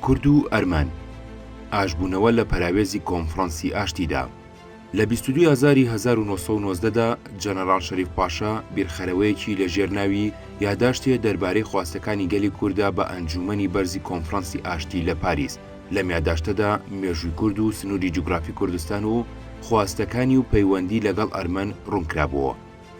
کورد و ئەرمەن، ئاشبوونەوە لە پەراوێزی کۆنفڕانسی ئاشتیدا. لە 22 ئازاری 1990 دا جەنەڕاڵ شەریف پاشا بیرخەرەوەیەکی لە ژێر ناوی یاداشتێ دەربارەی خواستەکانی گەلی کورددا بە ئەنجوومەنی بەرزی کۆنفڕانسی ئاشتی لە پاریس لەم یاداشتەدا مێژووی کورد و سنووری جوگرافی کوردستان و خواستەکانی و پەیوەندی لەگەڵ ئەرمەن ڕوونکرابۆوە.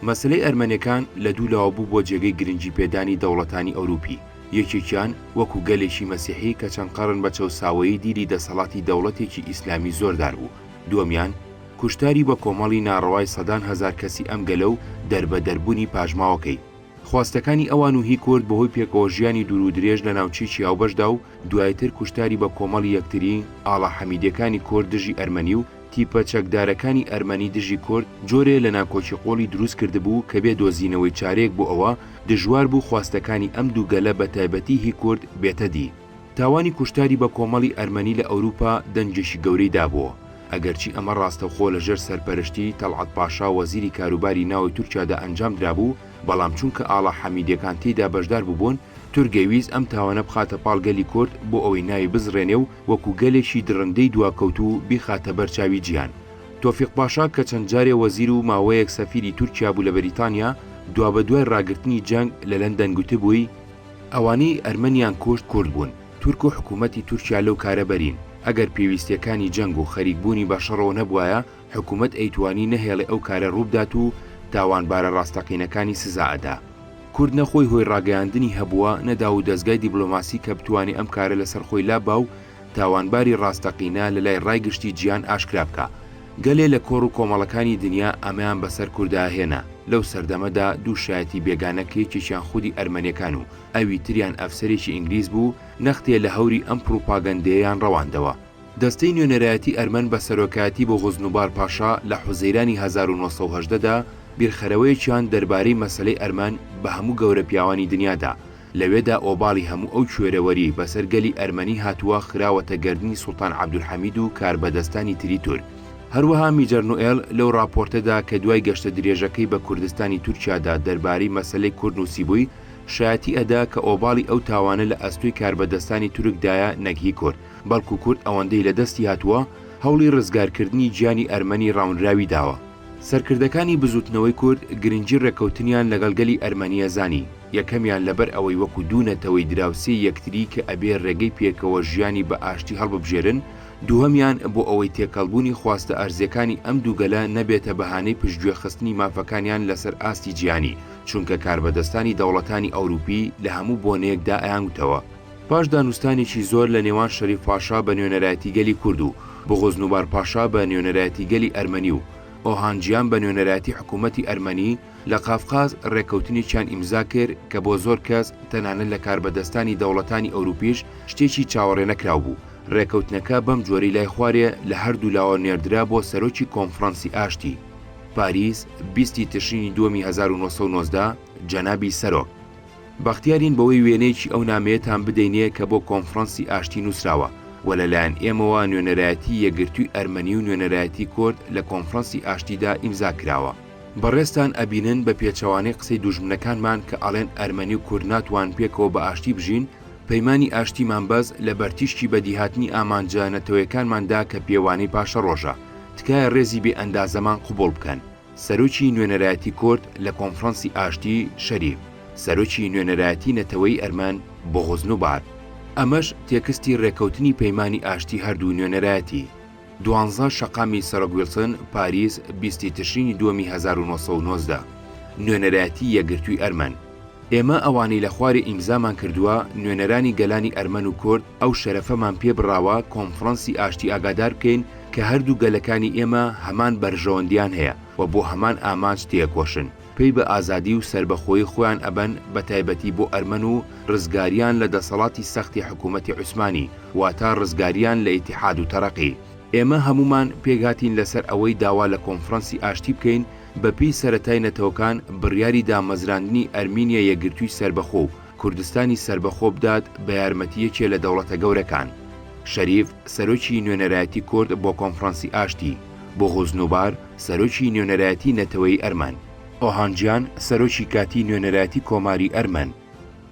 مەسەلەی ئەرمەنەکان لە دوو لاوە بوو بۆ جێگەی گرنگی پێدانی دەوڵەتانی ئەوروپی، یەکێکیان وەکو گەلێکی مەسیحی کە چەند قەڕن بە چەوساوەیی دیلی دەسەڵاتی دەوڵەتێکی ئیسلامی زۆردار بوو، دووەمیان کوشتاری بە کۆمەڵی ناڕەوای سەدان هەزار کەسی ئەم گەلە و دەربەدەربونی پاشماوەکەی. خواستەکانی ئەوان و هی کورد بەهۆی پێکەوە ژیانی دوور و درێژ لە ناوچەیەکی هاوبەشدا و دوایتر کوشتاری بە کۆمەڵی یەکتری ئاڵا حەمیدیەکانی کورد دژی ئەرمەنی و تیپە چەکدارەکانی ئەرمەنی دژی کورد جۆرێ لە ناکۆکی قوڵی دروست کردبوو کە بێ دۆزینەوەی چارەیەک بۆ ئەوە دژوار بوو خواستەکانی ئەم دوو گەلە بە تایبەتی هی کورد بێتە دی. تاوانی کوشتاری بە کۆمەڵی ئەرمەنی لە ئەوروپا دەنگێکی گەورەی دابۆوە. ئەگەرچی ئەمە ڕاستەوخۆ لە ژێر سەرپەرشتیی تەڵعەت پاشا وەزیری کاروباری ناوەی تورکیادا ئەنجام درابوو، بەڵام چونکە ئاڵا حەمیدیەکان تێیدا بەشدار بووبوون، تورک ئەیویست ئەم تاوانە بخاتە پاڵ گەلی کورد بۆ ئەوەی ناوی بزڕێنێ و وەکو گەلێکی دڕندەی دواکەوتوو بیخاتە بەر چاوی جیهان. تۆفیق پاشا کە چەند جارێ وەزیر و ماوەیەک سەفیری تورکیا بوو لە بەریتانیا، دوابەدوای ڕاگرتنی جەنگ لە لەندەن گوتبووی، ئەوانەی ئەرمەنیان کوشت کورد بوون، تورک و حکوومەتی تورکیا لەو کارە بەرین، ئەگەر پێویستییەکانی جەنگ و خەریکبوونی بە شەڕەوە نەبوایە، حکوومەت ئەیتوانی نەهێڵێ ئەو کارە ڕووبدات و تاوانبارە ڕاستەقینەکانی سزا ئەدا. کورد نە خۆی هۆی ڕاگەیاندنی هەبووە، نە داوودەزگای دیبلۆماسی کە بتوانێ ئەم کارە لەسەر خۆی لاببا و تاوانباری ڕاستەقینە لە لای ڕای گشتی جیهان ئاشکرا بکا. گەلێ لە کۆڕ و کۆمەڵەکانی دنیا ئەمەیان بەسەر کوردا هێنا. لەو سەردەمەدا دوو شایەتی بێگانە کە یەکێکیان خودی ئەرمەنیەکان و ئەوی تریان ئەفسەرێکی ئینگلیز بوو، نەختێ لە هەوری ئەم پڕوپاگەندەیەیان ڕەواندەوە. دەستەی نوێنەرایەتی ئەرمەن بە سەرۆکایەتی بوغوز نوبار پاشا لە حوزەیرانی 1918 دا بیرخەرەوەیەکیان دەربارەی مەسەلەی ئەرمەن بە هەموو گەورە پیاوانی دنیا دا. لەوێدا ئۆباڵی هەموو ئەو کوێرەوەریەی بەسەر گەلی ئەرمەنی هاتووە خراوەتە گەردنی سوڵتان عەبدولحەمید و کاربەدەستانی تری تورک. هەروەها میجەر نوئێل لەو ڕاپۆرتەدا کە دوای گەشتە درێژەکەی بە کوردستانی تورکیادا دەربارەی مەسەلەی کورد نووسیبووی، شایەتی ئەدا کە ئۆباڵی ئەو تاوانە لە ئەستۆی کاربەدەستانی تورکدایە نەک هی کورد، بەڵکو کورد ئەوەندەی لە دەستی هاتووە هەوڵی ڕزگارکردنی گیانی ئەرمەنی ڕاونراوی داوە. سەرکردەکانی بزووتنەوەی کورد گرنگی ڕێککەوتنیان لەگەڵ گەلی ئەرمەنییە زانی، یەکەمیان لەبەر ئەوەی وەکو دوو نەتەوەی دراوسێی یەکتری کە ئەبێ ڕێگەی پێکەوە ژیانی بە ئاشتی هەڵببژێرن، دووهەمیان بۆ ئەوەی تێکەڵبوونی خواستە ئەرزیەکانی ئەم دوو گەلە نەبێتە بەهانەی پشتگوێ خستنی مافەکانیان لەسەر ئاستی جیهانی، چونکە کاربەدەستانی دەوڵەتانی ئەوروپی لە هەموو بۆنەیەکدا ئەیانگوتەوە. پاش دانوستانێکی زۆر لە نێوان شەریف پاشا بە نوێنەرایەتی گەلی کورد و بوغوز نوبار پاشا بە نوێنەرایەتی گەلی ئەرمەنی و ئۆهانجیان بە نوێنەرایەتی حکوومەتی ئەرمەنی لە قافقاز ڕێککەوتنێکیان ئیمزا کرد کە بۆ زۆر کەس تەنانەت لە کاربەدەستانی دەوڵەتانی ئەوروپیش شتێکی چاوەڕێنەکراو بوو. ڕێککەوتنەکە بەم جۆرەی لای خوارێ لە هەردوو لاوە نێردرا بۆ سەرۆکی کۆنفڕانسی ئاشتی پاریس 20 ی تشرینی دووەمی 1919 جەنابی سەرۆک بەختیارین بەوەی وێنەیەکی ئەو نامەیەتان بدەینێ کە بۆ کۆنفڕانسی ئاشتی نووسراوە و لە لایەن ئێمەوە نوێنەرایەتی یەکگرتووی ئەرمەنی و نوێنەرایەتی کورد لە کۆنفڕانسی ئاشتیدا ئیمزا کراوە. بەڕێزتان ئەبینن بە پێچەوانەی قسەی دوژمنەکانمان کە ئەڵێن ئەرمەنی و کورد ناتوان پێکەوە بە ئاشتی بژین، پەیمانی ئاشتیمان بەس لە بەرتیشکی بەدیهاتنی ئامانجە نەتەوەیەکانمان دا کە پێوانەی پاشەڕۆژە. تکایە ڕێزی بێ ئەندازەمان قبوڵ بکەن. سەرۆکی نوێنەرایەتی کورد لە کۆنفرانسی ئاشتی، شەریف. سەرۆکی نوێنەرایەتی نەتەوەیی ئەرمەن، بۆغۆز نوبار. ئەمەش تێکستی رێکەوتنی پەیمانی ئاشتی هەردوو نوێنەرایەتی. دوانزە، شەقامی سەرۆک ویڵسن، پاریس، 20 ی تشرینی دووەمی 1919. نوێنەرایەتی یەکگرتووی ئەرمەن. ئێمە ئەوانەی لە خوارێ ئیمزامان کردووە، نوێنەرانی گەلانی ئەرمەن و کورد، ئەو شەرەفەمان پێ بڕاوە کۆنفڕانسی ئاشتی ئاگادار بکەین کە هەردوو گەلەکانی ئێمە هەمان بەرژەوەندیان هەیە و بۆ هەمان ئامانج تێکۆشن، پەی بە ئازادی و سەربەخۆیی خۆیان ئەبەن بە تایبەتی بۆ ئەرمەن و ڕزگاریان لە دەسەڵاتی سەختی حکوومەتی عوسمانی، واتە ڕزگاریان لە ئیتیحاد و تەرەقی. ئێمە هەموومان پێکهاتین لەسەر ئەوەی داوا لە کۆنفڕانسی ئاشتی بکەین بە پێی سەرەتای نەتەوەکان بڕیاری دامەزراندنی ئەرمینیا یەکگرتووی سەربەخۆ و کوردستانی سەربەخۆ بدات بە یارمەتی یەکێ لە دەوڵەتە گەورەکان. شەریف، سەرۆکی نوێنەرایەتی کورد بۆ کۆنفڕانسی ئاشتی. بوغوز نوبار، سەرۆکی نوێنەرایەتی نەتەوەیی ئەرمەن. ئۆهانجیان، سەرۆکی کاتیی نوێنەرایەتی کۆماری ئەرمەن.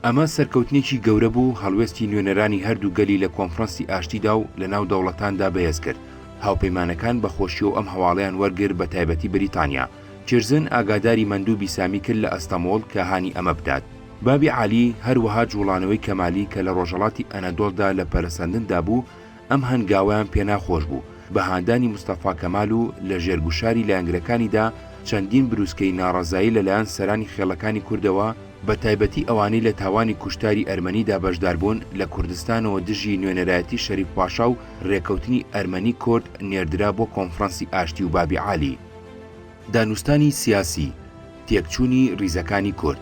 ئەمە سەرکەوتنێکی گەورە بوو، هەڵوێستی نوێنەرانی هەردوو گەلی لە کۆنفرەنسی ئاشتیدا و لە ناو دەوڵەتاندا بەهێز کرد. هاوپەیمانەکان بە خۆشیەوە ئەم هەواڵەیان وەرگرت بە تایبەتی بریتانیا. چرزن ئاگاداری مەندوبی سامی کرد لە ئەستەمۆڵ کە هانی ئەمە بدات. بابی عالی، هەروەها جوڵانەوەی کەمالی کە لە ڕۆژهەڵاتی ئەنەدۆڵدا لە پەرەسەندندا بوو، ئەم هەنگاوەیان پێناخۆش بوو، بە هاندانی مستەفا کەمال و لە ژێر گوشاری لایەنگرەکانیدا چەندین بروسکەی ناڕەزایی لە لایەن سەرانی خێڵەکانی کوردەوە، بە تایبەتی ئەوانەی لە تاوانی کوشتاری ئەرمەنیدا بەشداربوون، لە کوردستانەوە دژی نوێنەرایەتی شەریف پاشا و رێکەوتنی ئەرمەنی کورد نێردرا بۆ کۆنفرانسی ئاشتی و بابی عالی. دانوستانی سیاسی، تێکچوونی ریزەکانی کورد.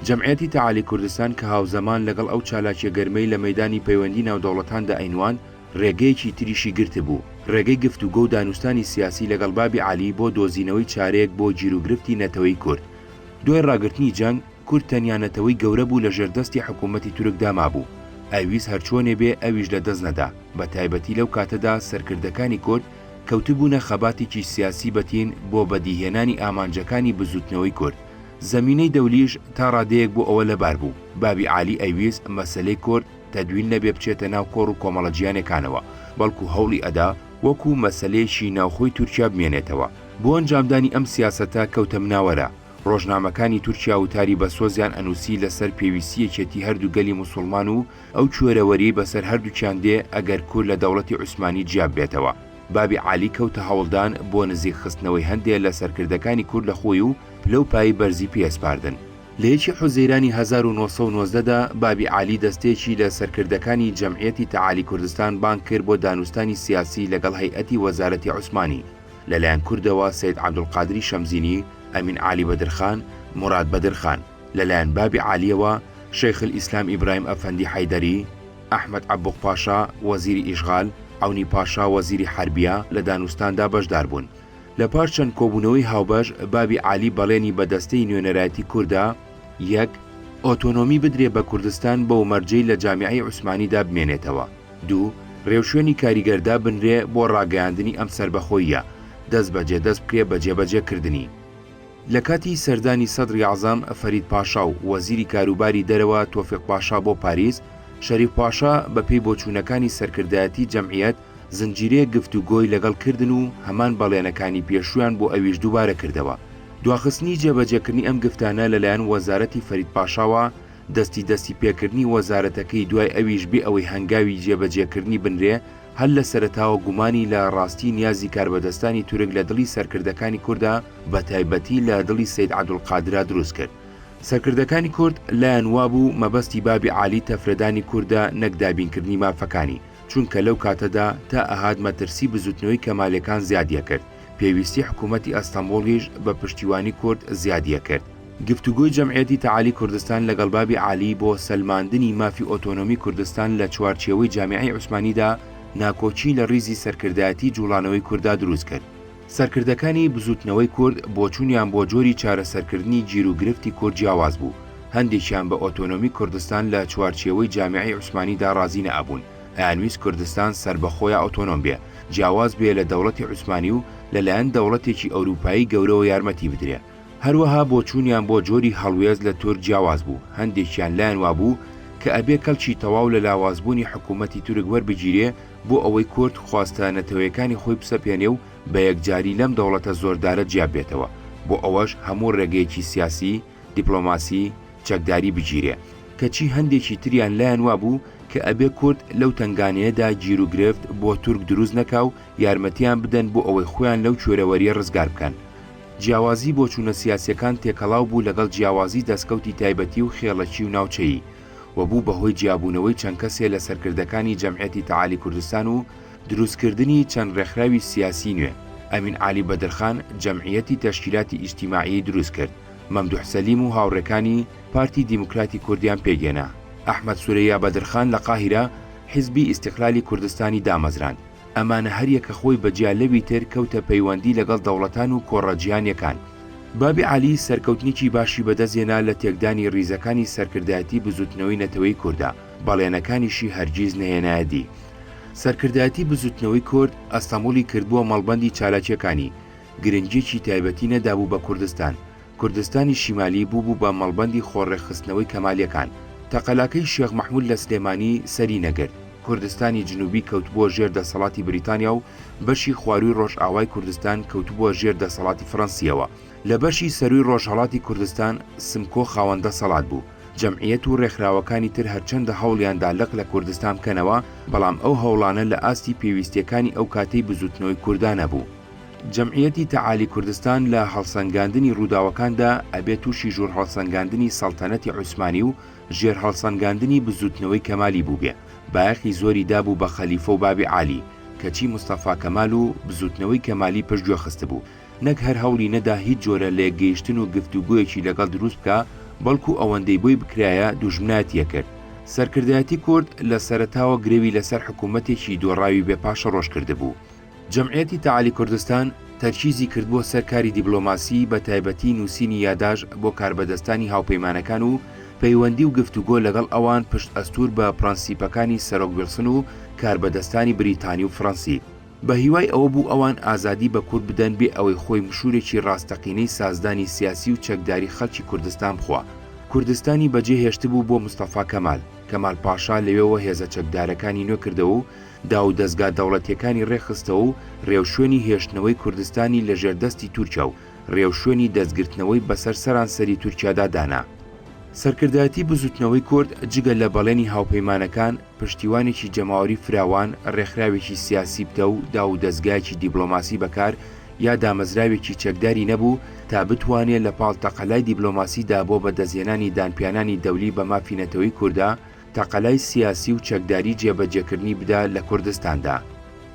جەمعیەتی تەعالی کوردستان کە هاوزەمان لەگەڵ ئەو چالاکیە گەرمەی لە مەیدانی پەیوەندی ناودەوڵەتاندا ئەینواند، رێگەیەکی تریشی گرتبوو، رێگەی گفتوگۆ و دانوستانی سیاسی لەگەڵ بابی عالی بۆ دۆزینەوەی چارەیەک بۆ گیروگرفتی نەتەوەی کورد. دوای ڕاگرتنی جەنگ، کورد تەنیا نەتەوەی گەورە بوو لە ژێر دەستی حکوومەتی تورکدا مابوو. ئەیویست هەرچۆنێ بێ ئەویش لە دەست نەدا، بە تایبەتی لەو کاتەدا سەرکردەکانی کورد کەوتبوونە خەباتێکی سیاسی بەتین بۆ بەدیهێنانی ئامانجەکانی بزووتنەوەی کورد. زەمینەی دەولیش تا ڕادەیەک بۆ ئەوە لەبار بوو. بابی عالی ئەیویست مەسەلەی کورد تەدوین نەبێ بچێتە ناو کۆڕ و کۆمەڵە جیانێکانەوە، بەڵکوو هەوڵی ئەدا وەکوو مەسەلەیەکی ناوخۆی تورکیا بمێنێتەوە. بۆ ئەنجامدانی ئەم سیاسەتە کەوتە مناوەرە. ڕۆژنامەکانی تورکیا وتاری بەسۆزیان ئەنووسی لەسەر پێویستی یەکێتی هەردوو گەلی موسوڵمان و ئەو کوێرەوەریەی بەسەر هەردووکیان دێ ئەگەر کورد لە دەوڵەتی عوسمانی جیاببێتەوە. بابی عالی کەوتە هەوڵدان بۆ نزیک خستنەوەی هەندێ لە سەرکردەکانی کورد لە خۆی و پلە و پایەی بەرزی پێ ئەسپاردن. لە یەکی حوزەیرانی 1919 دا بابی عالی دەستەیەکی لە سەرکردەکانی جەمعیەتی تەعالی کوردستان بانگ کرد بۆ دانوستانی سیاسی لەگەڵ هەیئەتی وەزارەتی عوسمانی. لە لایەن کوردەوە سەید عەبدولقادری شەمزینی، ئەمین عالی بەدرخان، موراد بەدرخان. لە لایەن بابی عالیەوە شیخ الاسلام ئیبراهیم ئەفەندی حەیدەری، ئەحمەد عەبوق پاشا وەزیری ئیشغال، عەونی پاشا وەزیری حەربیە لە دانوستاندا بەشدار بوون. لە پاش چەند کۆبوونەوەی هاوبەش، بابی عالی بەڵێنی بە دەستەی نوێنەرایەتی کورد دا، یەک، ئۆتۆنۆمی بدرێ بە کوردستان بەو مەرجەی لە جامیعەی عوسمانیدا بمێنێتەوە. دوو، رێوشوێنی کاریگەر دابنرێ بۆ راگەیاندنی ئەم سەربەخۆییە، دەستبەجێ دەست بکرێ بە جێبەجێکردنی. لە کاتی سەردانی سەدری عەزەم فەرید پاشا و وەزیری کاروباری دەرەوە تۆفیق پاشا بۆ پاریس، شەریف پاشا بە پێی بۆچوونەکانی سەرکردایەتی جەمعیەت زنجیرەیەک گفتوگۆی لەگەڵ کردن و هەمان بەڵێنەکانی پێشوویان بۆ ئەویش دووبارە کردەوە. دواخستنی جێبەجێکردنی ئەم گفتانە لەلایەن وەزارەتی فەرید پاشاوە دەستی دەستی پێکردنی وەزارەتەکەی دوای ئەویش بێ ئەوەی هەنگاوی جێبەجێکردنی بنرێ هەر لە سەرەتاوە گومانی لە ڕاستی نیازی کاربەدەستانی تورک لە دڵی سەرکردەکانی کوردا بە تایبەتی لە دڵی سەید عەبدولقادرا دروست کرد. سەرکردەکانی کورد لایان وابوو مەبەستی بابی عالی تەفرەدانی کوردە نەک دابینکردنی مافەکانی، چونکە لەو کاتەدا تا ئەهات مەترسی بزوتنەوەی کەمالەکان زیادیەکرد، پێویستی حکومەتی ئەستەنبوڵیش بە پشتیوانی کورد زیادیەکرد. گفتوگۆی جەمعیەتی تەعالی کوردستان لەگەڵ بابی عالی بۆ سەلماندنی مافی ئۆتۆنۆمی کوردستان لە چوارچێوەی جامیعەی عوسمانیدا ناکۆکی لە ڕیزی سەرکردایەتی جوڵانەوەی کوردا دروست کرد. سەرکردەکانی بزوتنەوەی کورد بۆچونیان بۆ جۆری چارەسەرکردنی گیروگرفتی کورد جیاواز بوو، هەندێکیان بە ئۆتۆنۆمی کوردستان لە چوارچێوەی جامیعەی عوسمانیدا ڕازی نەئەبوون، ئەیانویست کوردستان سەربەخۆ یا ئۆتۆنۆم بێ، جیاواز بێ لە دەوڵەتی عوسمانی و لەلایەن دەوڵەتێکی ئەوروپایی گەورەوە یارمەتی بدرێ. هەروەها بۆچوونیان بۆ جۆری هەڵوێست لە تورک جیاواز بوو، هەندێکیان لایان وابوو کە ئەبێ کەڵکی تەواو لە لاوازبوونی حکوومەتی تورک وەربگیرێ بۆ ئەوەی کورد خواستە نەتەوەیەکانی خۆی بسەپێنێ و بە یەکجاری لەم دەوڵەتە زۆردارە جیاببێتەوە، بۆ ئەوەش هەموو ڕێگەیەکی سیاسی، دیپڵۆماسی، چەکداری بگیرێ. کەچی هەندێکی تریان لایان وابوو کە ئەبێ کورد لەو تەنگانەیەدا گیروگرفت بۆ تورک دروست نەکا و یارمەتیان بدەن بۆ ئەوەی خۆیان لەو کوێرەوەرییە ڕزگار بکەن. جیاوازی بۆچوونە سیاسیەکان تێکەڵاو بوو لەگەڵ جیاوازی دەسکەوتی تایبەتی و خێڵەکی و ناوچەیی و بوو بە هۆی جیابوونەوەی چەند کەسێ لە سەرکردەکانی جەمعیەتی تەعالی کوردستان و دروستکردنی چەند ڕێکخراوی سیاسی نوێ. ئەمین عالی بەدرخان جەمعیەتی تەشکیلاتی ئیجتیماعیی دروست کرد. مەمدوح سەلیم و هاوڕێکانی پارتی دیموکراتی کوردیان پێکهێنا. ئەحمەد سورەیا بەدرخان لە قاهیرە حیزبی ئیستیقلالی کوردستانی دامەزراند. ئەمانە هەریەکە خۆی بە جیا لەوی تر کەوتە پەیوەندی لەگەڵ دەوڵەتان و کۆڕە جیهانیەکان. بابی عەلی سەرکەوتنێکی باشی بەدەست هێنا لە تێکدانی ڕیزەکانی سەرکردایەتی بزوتنەوەی نەتەوەیی کوردا، بەڵێنەکانیشی هەرگیز نەهێنایە دی. سەرکردایەتی بزوتنەوەی کورد ئەستەموڵی کردبووە مەڵبەندی چالاکیەکانی، گرنگیەکی تایبەتی نەدابوو بە کوردستان، کوردستانی شیمالی بووبوو بە مەڵبەندی خۆڕێکخستنەوەی کەمالیەکان. تەقەلاکەی شێخ مەحمود لە سلێمانی سەری نەگرت، کوردستانی جنوبی کەوتبووە ژێر دەسەڵاتی بریتانیا و بەشی خوارووی ڕۆژئاوای کوردستان کەوتبووە ژێر دەسەڵاتی فڕەنسییەوە. لە بەشی سەرووی ڕۆژهەڵاتی کوردستان سمکۆ خاوەن دەسەڵات بوو. جەمعیەت و ڕێکخراوەکانی تر هەرچەندە هەوڵیان دا لق لە کوردستان بکەنەوە، بەڵام ئەو هەوڵانە لە ئاستی پێویستییەکانی ئەو کاتەی بزووتنەوەی کوردا نەبوو. جەمعیەتی تەعالی کوردستان لە هەڵسەنگاندنی ڕووداوەکاندا ئەبێ تووشی ژوورهەڵسەنگاندنی سەڵتەنەتی عوسمانی و ژێرهەڵسەنگاندنی بزووتنەوەی کەمالی بووبێ، بایەخی زۆری دابوو بە خەلیفە و بابی عالی، کەچی مستەفا کەمال و بزووتنەوەی کەمالی پشتگوێ خستبوو. نەک هەر هەوڵی نەدا هیچ جۆرە لەیەکگەیشتن و گفتوگۆیەکی لەگەڵ دروست بکا، بەڵکو ئەوەندەی بۆی بکرایە دوژمنایەتی ئەکرد. سەرکردایەتی کورد لە سەرەتاوە گرەوی لەسەر حکوومەتێکی دۆڕاوی بێ پاشەڕۆژ کردبوو. جەمعیەتی تەعالی کوردستان تەرکیزی کردبووە سەر کاری دیبلۆماسی بە تایبەتی نووسینی یاداشت بۆ کاربەدەستانی هاوپەیمانەکان و پەیوەندی و گفتوگۆ لەگەڵ ئەوان پشت ئەستوور بە پڕەنسیپەکانی سەرۆک ویڵسن و کاربەدەستانی بریتانی و فڕەنسی. بە هیوای ئەوە بوو ئەوان ئازادی بە کورد بدەن بێ ئەوەی خۆی مشوورێکی ڕاستەقینەی سازدانی سیاسی و چەکداری خەڵکی کوردستان بخوا. کوردستانی بەجێ هێشتبوو بۆ مستەفا کەمال. کەمال پاشا لەوێوە هێزە چەکدارەکانی نوێ کردەوە و داوودەزگا دەوڵەتیەکانی ڕێکخستەوە و ڕێوشوێنی هێشتنەوەی کوردستانی لە ژێر دەستی تورکیا و ڕێوشوێنی دەستگرتنەوەی بەسەر سەرانسەری تورکیادا دانا. سەرکردایەتی بزوتنەوەی کورد جگە لە بەڵێنی هاوپەیمانەکان، پشتیوانێکی جەماوەری فراوان، ڕێکخراوێکی سیاسی پتەو، داوودەزگایەکی دیبلۆماسی بەکار یا دامەزراوێکی چەکداری نەبوو تا بتوانێ لە پاڵ تەقەلای دیبلۆماسیدا بۆ بەدەستهێنانی دانپیانانی دەولی بە مافی نەتەوەی کوردا، تەقەلای سیاسی و چەکداری جێبەجێکردنی بدا لە کوردستاندا.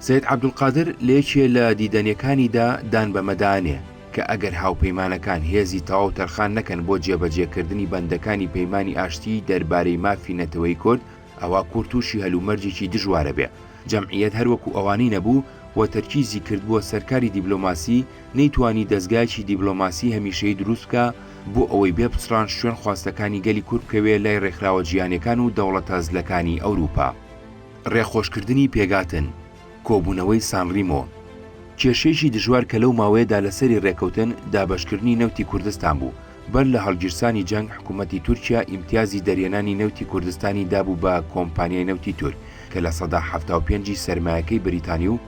سەید عەبدولقادر لە یەکێ لە دیدەنیەکانیدا دان بەمەدا ئەنێ کە ئەگەر هاوپەیمانەکان هێزی تەواو تەرخان نەکەن بۆ جێبەجێکردنی بەندەکانی پەیمانی ئاشتیی دەربارەی مافی نەتەوەی کورد ئەوا کورد تووشی هەلومەرجێکی دژوارەبێ. جەمعیەت هەر وەکو ئەوانەی نەبوو و تەرکیزی کردبووە سەر کاری دیبلۆماسی، نەیتوانی دەزگایەکی دیبلۆماسی هەمیشەیی دروست بکا بۆ ئەوەی بێ پچڕان شوێن خواستەکانی گەلی کورد بکەوێ لای ڕێکخراوە جیهانیەکان و دەوڵەتە زلەکانی ئەوروپا. ڕێخۆشکردنی پێگاتن، کۆبوونەوەی سان ڕیمۆ، کێشەیەکی دژوار کە لەو ماوەیەدا لەسەری ڕێکەوتن، دابەشکردنی نەوتی کوردستان بوو. بەر لە هەڵگیرسانی جەنگ حکوومەتی تورکیا ئیمتیازی دەرهێنانی نەوتی کوردستانی دابوو بە کۆمپانیای نەوتی تورک کە 75% ی سەرمایەکەی بریتانی و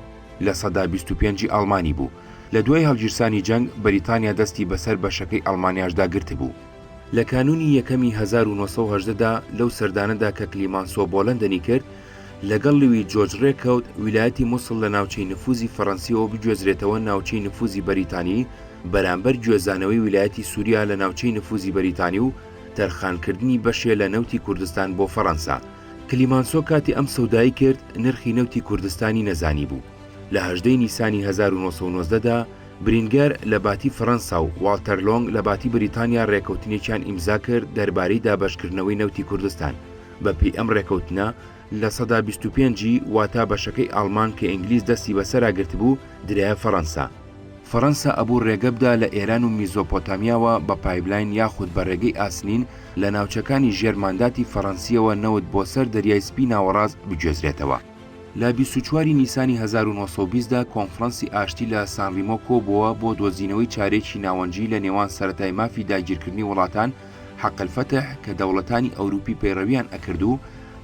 25% ی ئەڵمانی بوو. لە دوای هەڵگیرسانی جەنگ بریتانیا دەستی بەسەر بەشەکەی ئەڵمانیاشدا گرتبوو. لە کانوونی یەکەمی 1918 دا لەو سەردانەدا کە کلیمانسۆ بۆ لەندەنی کرد، لەگەڵ لوی جۆرج ڕێککەوت ویلایەتی موسڵ لە ناوچەی نفوزی فەڕەنسیەوە بگوێزرێتەوە ناوچەی نفوزی بەریتانی بەرامبەر گوێزانەوەی ویلایەتی سوریا لە ناوچەی نفوزی بەریتانی و تەرخانکردنی بەشێ لە نەوتی کوردستان بۆ فەڕەنسا. کلیمانسۆ کاتێ ئەم سەودایەی کرد نرخی نەوتی کوردستانی نەزانیبوو. لە 18 ی نیسانی 1919 دا برینگەر لە باتی فەڕەنسا و واڵتەر لۆنگ لە باتی بریتانیا ڕێکەوتنێکیان ئیمزا کرد دەربارەی دابەشکردنەوەی نەوتی کوردستان. بە پێی ئەم ڕێکەوتنە، 25% ی، واتا بەشەکەی ئاڵمان کە ئینگلیز دەستی بەسەرا گرتبوو، درایە فەڕەنسا. فەڕەنسا ئەبوو ڕێگە بدا لە ئێران و میزۆپۆتامیاوە بە پایبلاین یاخود بە ڕێگەی ئاسنین لە ناوچەکانی ژێر مانداتی فەڕەنسییەوە نەوت بۆ سەر دەریای سپی ناوەڕاست بگوێزرێتەوە. لە 24 ی نیسانی 1920 دا کۆنفرانسی ئاشتی لە سان ڕیمۆ کۆبۆوە بۆ دۆزینەوەی چارەیەکی ناوەنجی لە نێوان سەرەتای مافی داگیرکردنی وڵاتان حق الفتح کە دەوڵەتانی ئەوروپی پەیڕەویان ئەکرد و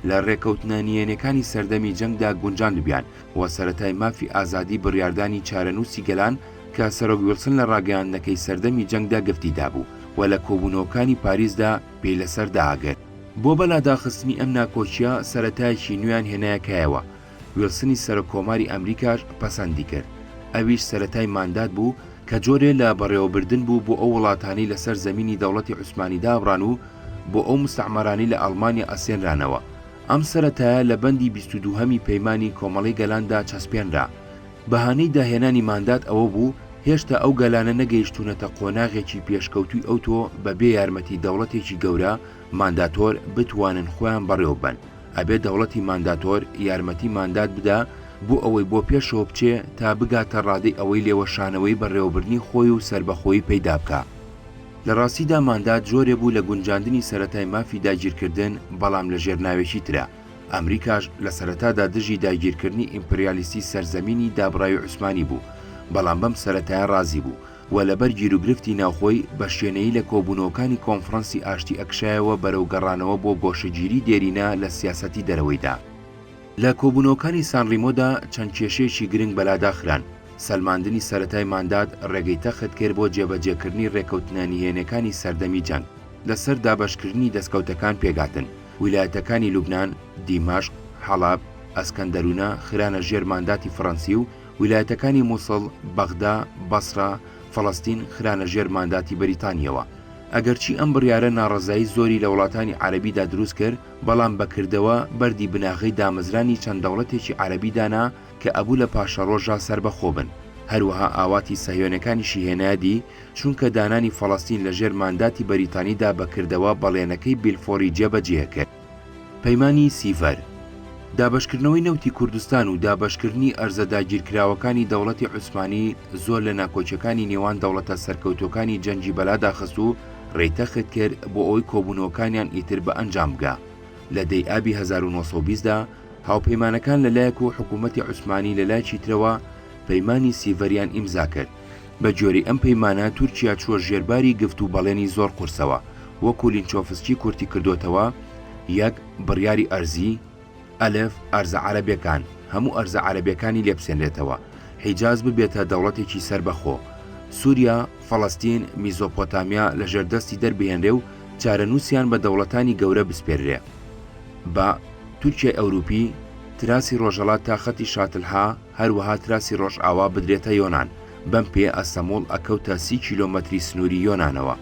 لە ڕێکەوتنە نهێنیەکانی سەردەمی جەنگدا گونجاندبیان و سەرەتای مافی ئازادی بڕیاردانی چارەنووسی گەلان کە سەرۆک ویڵسن لە ڕاگەیاندنەکەی سەردەمی جەنگدا گفتی دابوو و لە کۆبوونەوەکانی پاریسدا پێی لەسەر داگرت. بۆ بەلاداخستنی ئەم ناکۆکیە سەرەتایەکی نوێیان هێنایە کایەوە، ویڵسنی سەرۆک کۆماری ئەمریکاش پەسەندی کرد، ئەویش سەرەتای ماندات بوو کە جۆرێ لە بەڕێوەبردن بوو بۆ ئەو وڵاتانەی لەسەر زەمینی دەوڵەتی عوسمانی دابڕان و بۆ ئەو مستعمەرانەی لە ئەڵمانیا ئەسێنرانەوە. ئەم سەرەتایە لە بەندی 22 هەمی پەیمانی کۆمەڵەی گەلاندا چەسپێنرا. بەهانەی داهێنانی ماندات ئەوە بوو هێشتا ئەو گەلانە نەگەیشتوونەتە قۆناغێکی پێشکەوتووی ئەوتۆ بە بێ یارمەتی دەوڵەتێکی گەورە، مانداتۆر، بتوانن خۆیان بەڕێوەببەن. ئەبێ دەوڵەتی مانداتۆر یارمەتی ماندات بدا بۆ ئەوەی بۆ پێشەوە بچێ تا بگاتە ڕادەی ئەوەی لێوەشانەوەی بەڕێوەبردنی خۆی و سەربەخۆیی پەیدا بکا. لە ڕاستیدا ماندات جۆرێ بوو لە گونجاندنی سەرەتای مافی داگیرکردن بەڵام لە ژێر ناوێکی ترا. ئەمریکاش لە سەرەتادا دژی داگیرکردنی ئیمپریالیستی سەرزەمینی دابڕاوی عوسمانی بوو بەڵام بەم سەرەتایە ڕازی بوو. و لەبەر گیروگرفتی ناوخۆی بە شێنەیی لە کۆبوونەوەکانی کۆنفرەنسی ئاشتی ئەکشایەوە بەرەو گەڕانەوە بۆ گۆشەگیری دێرینە لە سیاسەتی دەرەوەیدا. لە کۆبوونەوەکانی سان ڕیمۆدا چەند کێشەیەکی گرنگ بەلادا خران، سەلماندنی سەرەتای ماندات ڕێگەی تەخت کرد بۆ جێبەجێکردنی ڕێکەوتنە نهێنێکانی سەردەمی جەنگ، لەسەر دابەشکردنی دەستکەوتەکان پێکهاتن، ویلایەتەکانی لوبنان، دیمەشق، حەڵەب، ئەسکەندەرونە خرانە ژێر مانداتی فڕەنسی و ویلایەتەکانی موسڵ، بەغدا، بەسرە، فەڵەستین خرانە ژێر مانداتی بەریتانییەوە. ئەگەرچی ئەم بڕیارە ناڕەزایی زۆری لە وڵاتانی عەرەبیدا دروست کرد، بەڵام بە کردەوە بەردی بناغەی دامەزرانی چەند دەوڵەتێکی عەرەبی دانا کە ئەبوو لە پاشەڕۆژا سەربەخۆ بن. هەروەها ئاواتی سەهیۆنەکانیشی هێنایە دی، چونکە دانانی فەڵەستین لە ژێر مانداتی بەریتانیدا بە کردەوە بەڵێنەکەی بیلفۆری جێبەجێ کرد. پەیمانی سیڤەر، دابەشکردنەوەی نەوتی کوردستان و دابەشکردنی ئەرزە داگیرکراوەکانی دەوڵەتی عوسمانی زۆر لە ناکۆکیەکانی نێوان دەوڵەتە سەرکەوتووەکانی جەنگی بەلادا خست و ڕێی تەخت کرد بۆ ئەوەی کۆبوونەوەکانیان ئیتر بە ئەنجام بگا. لە دەی ئابی 1920 دا هاوپەیمانەکان لە لایەک و حکوومەتی عوسمانی لە لایەکی ترەوە پەیمانی سیڤەریان ئیمزا کرد. بە گوێرەی ئەم پەیمانە تورکیا چووە ژێر باری گفت و بەڵێنی زۆر قورسەوە، وەکوو لینچۆفسکی کورتی کردۆتەوە، یەک، بڕیاری ئەرزی، ئەلف، ئەرزە عەرەبێکان، هەموو ئەرزە عەرەبێکانی لێ بسێنرێتەوە، حیجاز ببێتە دەوڵەتێکی سەربەخۆ، سووریا، فەڵەستین، میزۆپۆتامیا لە ژێر دەستی دەربهێنرێ و چارەنووسیان بە دەوڵەتانی گەورە بسپێررێ. بە، تورکیای ئەوروپی، تراسی ڕۆژهەڵات تا خەتی شاتلها، هەروەها تراسی ڕۆژئاوا بدرێتە یۆنان، بەم پێیە ئەستەموڵ ئەکەوتە سی کیلۆمەتری سنووری یۆنانەوە.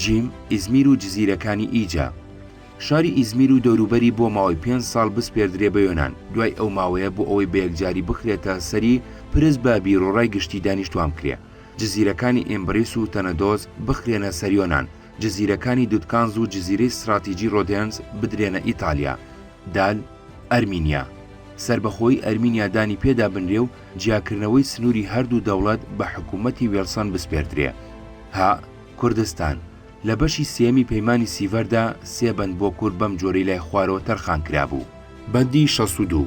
جیم، ئیزمیر و جزیرەکانی ئیجە. شاری ئیزمیر و دەوروبەری بۆ ماوەی پێنج ساڵ بسپێردرێ بە یۆنان، دوای ئەو ماوەیە بۆ ئەوەی بە یەکجاری بخرێتە سەری پرس بە بیروڕای گشتی دانیشتوان بکرێ. جزیرەکانی ئیمبریس و تەنەدۆس بخرێنە سەر یۆنان، جزیرەکانی دودکانز و جزیرەی ستراتیجی رۆدێنز بدرێنە ئیتالیا. دال، ئەرمینیا. سەربەخۆیی ئەرمینیا دانی پێدا بنرێ و جیاکردنەوەی سنووری هەردوو دەوڵەت بە حکوومەتی وێڵسن بسپێردرێ. ه. کوردستان. لە بەشی سێیەمی پەیمانی سیڤەردا سێ بەند بۆ کورد بەم جۆرەی لای خوارەوە تەرخان کرابوو. بەندی 62،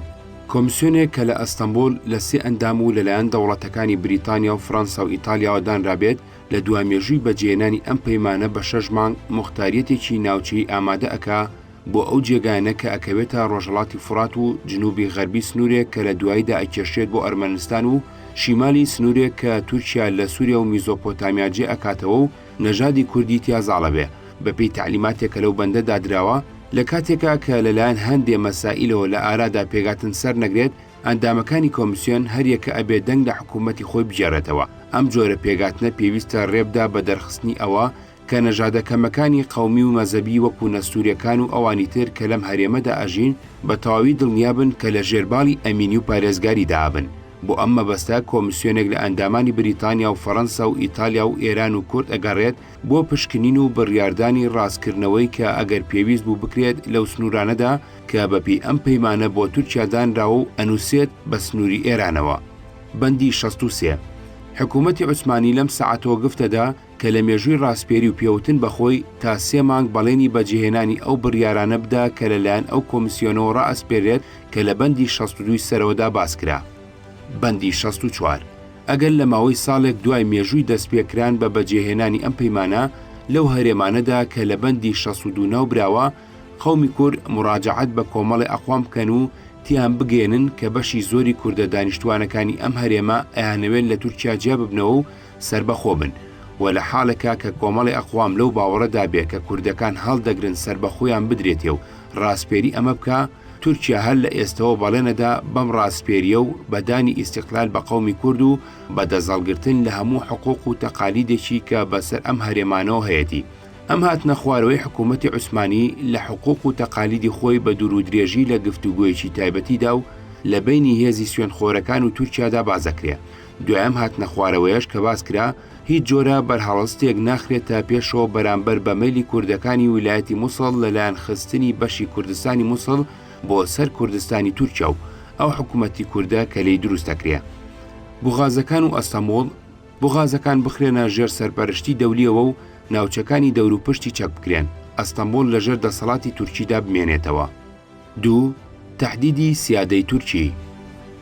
کۆمیسیۆنێک کە لە ئەستەنبوڵ لە سێ ئەندام و لەلایەن دەوڵەتەکانی بریتانیا و فڕەنسا و ئیتالیاوە دانرابێت، لە دوا مێژووی بەجێهێنانی ئەم پەیمانە بە شەش مانگ موختاریەتێکی ناوچەیی ئامادە ئەکا بۆ ئەو جێگایانە کە ئەکەوێتە ڕۆژهەڵاتی فوڕات و جنوبی غەربی سنوورێک کە لە دواییدا ئەکێشرێت بۆ ئەرمەنستان و شیمالی سنوورێک کە تورکیا لە سوریا و میزۆپۆتامیا جێ ئەکاتەوە و نەژادی کوردی تیا زاڵەبێ بە پێی تەعلیماتێک کە لەو بەندەدا دراوە لە کاتێکا کە لە لایەن هەندێ مەسائیلەوە لە ئارادا پێگاتن سەر نەگرێت ئەندامەکانی کۆمیسیۆن هەر یەکە ئەبێ دەنگ لە حکوومەتی خۆی بگێڕێتەوە ئەم جۆرە پێگاتنە پێویستە ڕێبدا بە دەرخستنی ئەوە کە نەژادە کەمەکانی قەومی و مەزەبی وەکو نەستوریەکان و ئەوانی تر کە لەم هەرێمەدا ئەژین بە تەواوی دڵنیا بن کە لە ژێر باڵی ئەمینی و پارێزگاریدا ئەبن. بۆ ئەم مەبەستە کۆمیسیۆنێک لە ئەندامانی بریتانیا و فەرەنسا و ئیتالیا و ئێران و کورد ئەگەڕێت بۆ پشکنین و بڕیاردانی ڕاستکردنەوەی کە ئەگەر پێویست بوو بکرێت لەو سنوورانەدا کە بە پێی ئەم پەیمانە بۆ تورکیا دانراوە و ئەنووسێت بە سنووری ئێرانەوە. بەندی 63. حکوومەتی عوسمانی لەم سەعاتەوە گفتەدا کە لە مێژووی ڕاسپێری و پێوتن بە خۆی تا سێ مانگ بەڵێنی بەجێهێنانی ئەو بڕیارانە بدا کە لە لایەن ئەو کۆمیسیۆنەوە ڕائەسپێرێت کە لە بەندی 62 ی سەرەوەدا باس کرا. بەندی 64. ئەگەر لە ماوەی ساڵێک دوای مێژووی دەستپێکران بە بەجێهێنانی ئەم پەیمانە لەو هەرێمانەدا کە لە بەندی 62 ناو براوە قەومی کورد موراجەعەت بە کۆمەڵی ئەقوام بکەن و تیان بگەیەنن کە بەشی زۆری کوردە دانیشتوانەکانی ئەم هەرێمە ئەیانەوێت لە تورکیا جیا ببنەوە و سەربەخۆ بن و لە حاڵێکا کە کۆمەڵی ئەقوام لەو باوەڕەدا بێ کە کوردەکان هەڵدەگرن سەربەخۆیان بدرێتێ و ڕاسپێری ئەمە بکا، تورکیا هەر لە ئێستەوە بەڵێنەدا بەم ڕاسپێرییە و بە دانی ئیستیقلال بە قەومی کورد و بە دەستهەڵگرتن لە هەموو حقوق و تەقالیدێکی کە بە سەر ئەم هەرێمانەوە هەیەتی. ئەم هاتنە خوارەوەی حکوومەتی عوسمانی لە حقوق و تەقالیدی خۆی بە دوورودرێژی لە گفتوگۆیەکی تایبەتیدا و لە بەینی هێزی سوێندخۆرەکان و تورکیادا باس دەکرێ. دوای ئەم هاتنە خوارەوەیەش کە باس کرا، هیچ جۆرە بەرهەڵستێک ناخرێتە پێشەوە بەرامبەر بە مەیلی کوردەکانی ویلایەتی موسڵ لەلایەن خستنی بەشی کوردستانی موسڵ بۆ سەر کوردستانی تورکیا و ئەو حکومەتی کوردە کە لێی دروست دەکرێ. بوغازەکان و ئەستەموڵ، بوغازەکان بخرێنە ژێر سەرپەرشتی دەولیەوە و ناوچەکانی دەوروپشتی چەک بکرێن، ئەستەموڵ لەژێر دەسەڵاتی تورکیدا بمێنێتەوە. دوو، تەحدیدی سیادەی تورکی.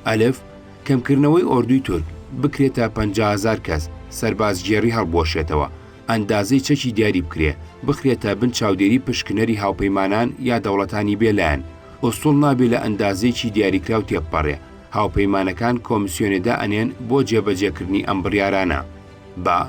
ئەلف، کەمکردنەوەی ئۆردوی تورک، بکرێتە 50 هەزار کەس. سەربازگێڕی هەڵبوەشێتەوە، ئەندازەی چەکی دیاری بکرێ، بخرێتە بن چاودێری پشکنەری هاوپەیمانان یا دەوڵەتانی بێ لایەن. ئوستوڵ نابێ لە ئەندازەیەکی دیاریکراو تێبپەڕێ. هاوپەیمانەکان کۆمسیۆنێ دائەنێن بۆ جێبەجێکردنی ئەم بڕیارانە. بە.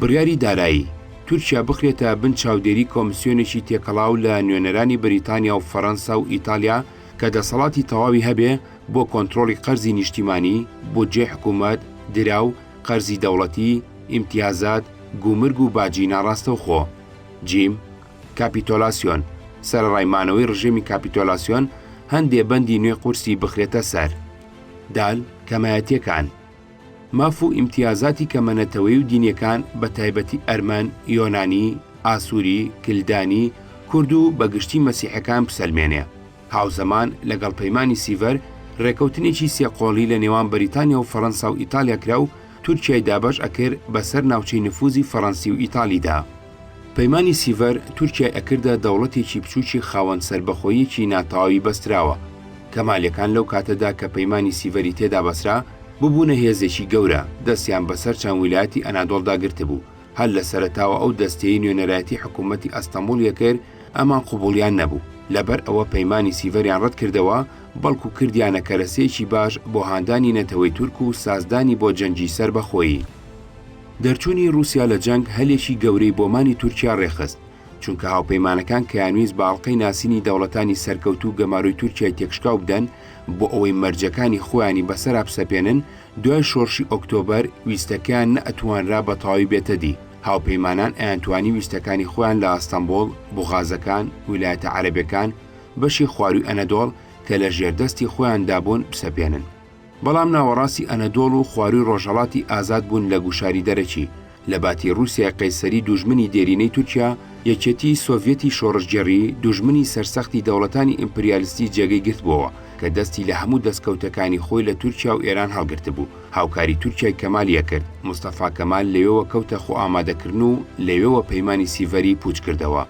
بڕیاری دارایی، تورکیا بخرێتە بن چاودێری کۆمسیۆنێکی تێکەڵاو لە نوێنەرانی بریتانیا و فەرەنسا و ئیتالیا کە دەسەڵاتی تەواوی هەبێ بۆ کۆنترۆڵی قەرزی نیشتیمانی، بودجەی حکوومەت، دراو، قەرزی دەوڵەتی، ئیمتیازات، گومرگ و باجی ناڕاستەوخۆ. جیم. کاپیتۆلاسیۆن، سەرەڕای مانەوەی ڕژێمی کاپیتۆلاسیۆن، هەندێ بەندی نوێی قورسی بخرێتە سەر. دال. کەمایەتییەکان. ماف و ئیمتیازاتی کەمە نەتەوەیی و دینییەکان بە تایبەتی ئەرمەن، یۆنانی، ئاسووری، کلدانی، کورد و بە گشتی مەسیحیەکان بسەلمێنێ. هاوزەمان لەگەڵ پەیمانی سیڤەر، رێکەوتنێکی سێ قۆڵی لە نێوان بەریتانیا و فەرەنسا و ئیتالیا کرا و تورکیای دابەش ئەکرد بە سەر ناوچەی نفوزی فەرەنسی و ئیتالیدا. پەیمانی سیڤەر تورکیای ئەکردە دەوڵەتێکی بچووکی خاوەن سەربەخۆییەکی ناتەواوی بەستراوە. کەمالیەکان لەو کاتەدا کە پەیمانی سیڤەری تێدا بەسرا، ببوونە هێزێکی گەورە، دەستیان بەسەر چەند ویلایەتی ئەنادۆڵدا گرتبوو. هەر لە سەرەتاوە ئەو دەستەیەی نوێنەرایەتی حکوومەتی ئەستەمبوڵی ئەکرد، ئەمان قبوڵیان نەبوو. لەبەر ئەوە پەیمانی سیڤەریان ڕەت کردەوە، بەڵکو کردیانە کەرەسەیەکی باش بۆ هاندانی نەتەوەی تورک و سازدانی بۆ جەنگی سەربەخۆیی. دەرچوونی ڕووسیا لە جەنگ هەلێکی گەورەی بۆ مانی تورکیا ڕێکخست، چونکە هاوپەیمانەکان کەیانویست بە ئەڵقەی ناسینی دەوڵەتانی سەرکەوتوو گەمارۆی تورکیای تێکشکاو بدەن بۆ ئەوەی مەرجەکانی خۆیانی بەسەرا بسەپێنن، دوای شۆڕشی ئۆکتۆبەر ویستەکەیان نەئەتوانرا بە تەواوی بێتە دی، هاوپەیمانان ئەیانتوانی ویستەکانی خۆیان لە ئەستەنبوڵ، بوغازەکان، ویلایەتە عەرەبەکان، بەشی خوارووی ئەنەدۆڵ کە لە ژێردەستی خۆیاندا بوون بسەپێنن. بەڵام ناوەڕاستی ئەنەدۆڵ و خوارووی ڕۆژهەڵاتی ئازاد بوون لە گوشاری دەرەکی. لە باتی ڕووسیای قەیسەری دوژمنی دێرینەی تورکیا، یەکێتیی سۆڤیەتی شۆڕشگێڕی، دوژمنی سەرسەختی دەوڵەتانی ئیمپریالیستی جێگەی گرتبۆوە، کە دەستی لە هەموو دەستکەوتەکانی خۆی لە تورکیا و ئێران هەڵگرتبوو، هاوکاری تورکیای کەمالی ئەکرد، مستەفا کەمال لەوێوە کەوتە خۆئامادەکردن و لەوێوە پەیمانی سیڤەری پووچ کردەوە.